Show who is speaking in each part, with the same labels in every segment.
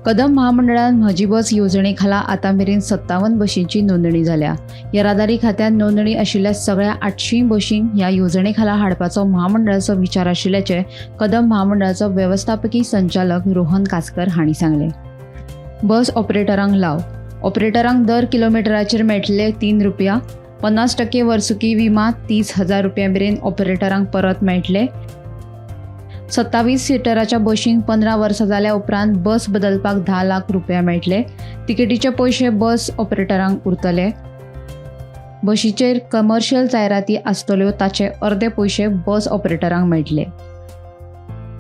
Speaker 1: कदंब महामंडळान म्हजी बस येवजणे खाला आतां मेरेन 57 बशींची नोंदणी जाल्या. येरादारी खात्यान नोंदणी आशिल्ल्या सगळ्या 800 बशींक ह्या येवजणे खाला हाडपाचो महामंडळाचो विचार आशिल्ल्याचें कदंब महामंडळाचो वेवस्थापकी संचालक रोहन कासकर हांणी सांगलें. बस ऑपरेटरांक लाव. ऑपरेटरांक दर किलोमिटराचेर मेळटले 3 रुपया. 50% वर्सुकी विमा 30,000 रुपया मेरेन ऑपरेटरांक परत मेळटले. 27 सिटराच्या बशींक 15 वर्सां जाल्या उपरांत बस बदलपाक 10 लाख रुपया मेळटले. तिकेटीचे पयशे बस ऑपरेटरांक उरतले. बशीचेर कमर्शियल जायराती आसतल्यो ताचे अर्दे पयशे बस ऑपरेटरांक मेळटले.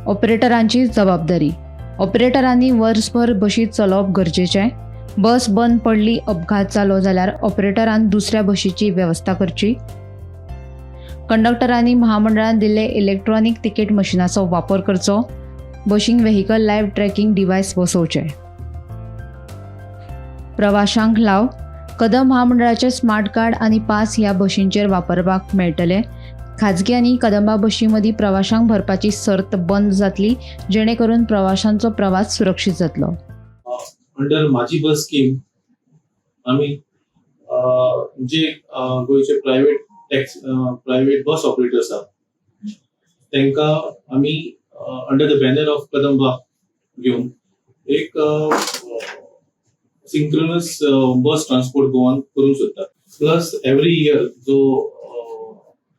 Speaker 1: ऑपरेटरांची जबाबदारी. ऑपरेटरांनी वर्सभर बशी चलोवप गरजेचें. बस बंद पडली, अपघात जालो जाल्यार ऑपरेटरान दुसऱ्या बशीची वेवस्था करची. कंडक्टरांनी महामंडळान दिल्ले इलेक्ट्रॉनिक तिकेट मशिनाचो वापर करचो. बशींक व्हेकल लायव्ह ट्रॅकिंग डिव्हायस बसोवचे. प्रवाशांक लाव. कदंब महामंडळाचे स्मार्ट कार्ड आनी पास ह्या बशींचेर वापरपाक मेळटले. खाजगी आनी कदंबा बशी मदीं प्रवाशांक भरपाची सर्त बंद जातली, जेणे करून प्रवाशांचो प्रवास सुरक्षीत जातलो.
Speaker 2: अंडर माझी बस स्कीम आमी जे गोंयचे private tax private bus operators आहा, तांकां आमी under the banner of Kadamba घेवन एक सिंक्रोनस बस ट्रान्सपोर्ट गोवान करूंक सोदतात. प्लस एवरी इयर जो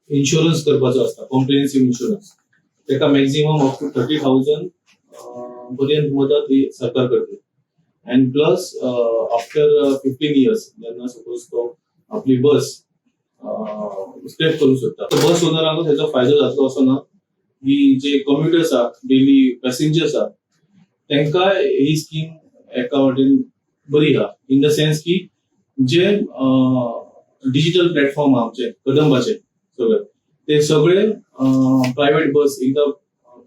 Speaker 2: इन्शुरन्स करपाचो आसता, कॉम्प्रिहेन्सिव इन्शुरन्स, ताका maximum up to 30,000 पर्यंत मदत ही सरकार करते. And plus after 15 years जेन्ना सपोज तो आपली बस स्क्रॅप करूंक सोदता, तर बस ओनरांक तेजो फायदो जातलो असो ना की जे कम्युटर्स आहा, डेली पॅसेंजर्स आहा, तांकां ही स्कीम एका वाटेन बरी आहा, इन the sense की जे डिजिटल प्लॅटफॉर्म आहा आमचे कदंबाचे सगळे, ते सगळे प्रायव्हेट बस, एकदा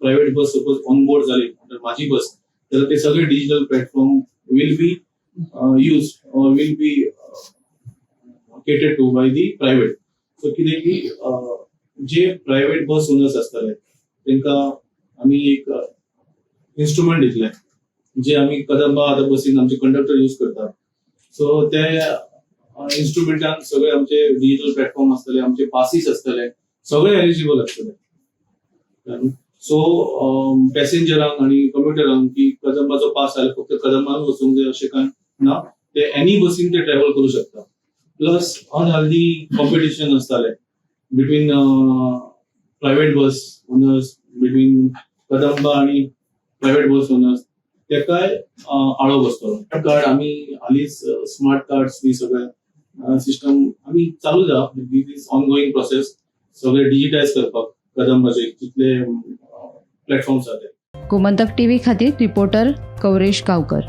Speaker 2: private bus suppose on board जाली under माझी बस जाल्यार ते सगळे digital platform will be use or will be catered to by the private. So कितें की जे प्रायव्हेट बस ओनर्स आसतले तांकां आमी एक इन्स्ट्रुमेंट दितले, जे आमी कदंबा आतां बसीन आमचे कंडक्टर यूज करतात. सो ते इन्स्ट्रुमेंटान सगळे आमचे डिजिटल प्लॅटफॉर्म आसतले, आमचे पासीस आसतले, सगळे एलिजिबल आसतले. सो पॅसेंजरांक आनी कम्युटरांक की कदंबाचो पास जाल्यार फक्त कदंबान वचूंक जाय अशें कांय ना, ते एनी बसीन ते ट्रॅव्हल करूं शकता. प्लस अनहेल्दी कॉम्पिटिशन आसतालें between private bus owners, between Kadamba आणि प्रायव्हेट बस ओनर्स, तेकाय आळो बसतलो. कार्ड आमी हालींच स्मार्ट कार्ड्स बी सगळे सिस्टम आमी चालू जा. This ongoing process, सगळे डिजिटायज करपाक कदंबाचे जितले प्लॅटफॉर्म्स आहा ते.
Speaker 1: गोमंतक टीव्ही खातीर रिपोर्टर कवरेश गांवकर.